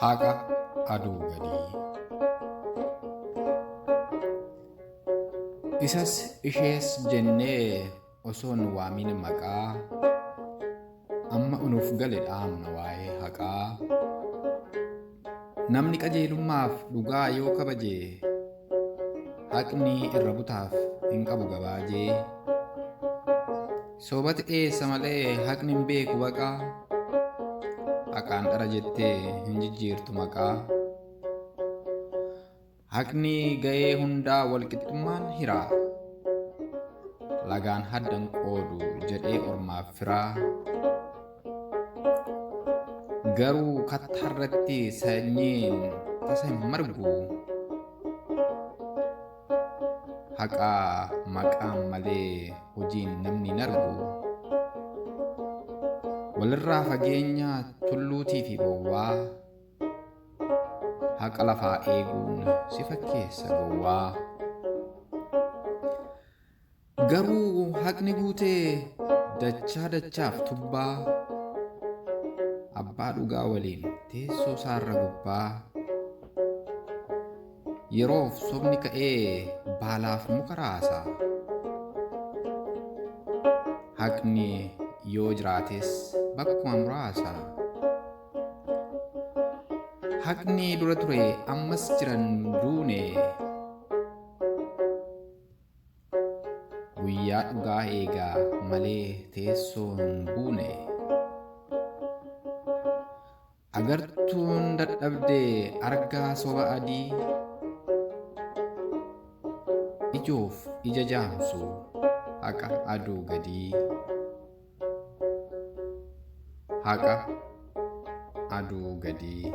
Haqa aduu gadii. Isas ishees jennee osoo hin waamin maqaa, amma unuuf gale dhaamna waa'ee haqaa. Namni qajeelummaaf dhugaa yoo kabaje, haqni irra butaaf hin qabu gabaajee. Soobati dhiyeessa malee haqni hin beeku baqaa. Haqaan dhara jettee hin jijjiirtu maqaa. Haqni ga'ee hundaa walqixxummaan hiraa. Lagaan haddan qoodu jedhee ormaaf firaa. Garuu kattarratti sanyiin tasa hin margu. Haqaa maqaan malee hojiin namni hin argu. Walirraa fageenya tulluutii fi bowwaa. Haqa lafaa eeguun si fakkeessa gowwaa. Garuu haqni guutee dachaa dachaaf tubbaa. Abbaa dhugaa waliin teessoo isaarra gubbaa. Yeroof sobni ka'ee baalaaf muka raasa. Haqni yoo jiraates bakkuma muraasa. Haqni dura ture ammas jiran duune. Guyyaa dhugaa eegaa malee teessoo hin buune. Agartuun dadhabdee argaa soba adii. Ijoof ija jaamsu haqa aduu gadii. Haqa aduu gadii.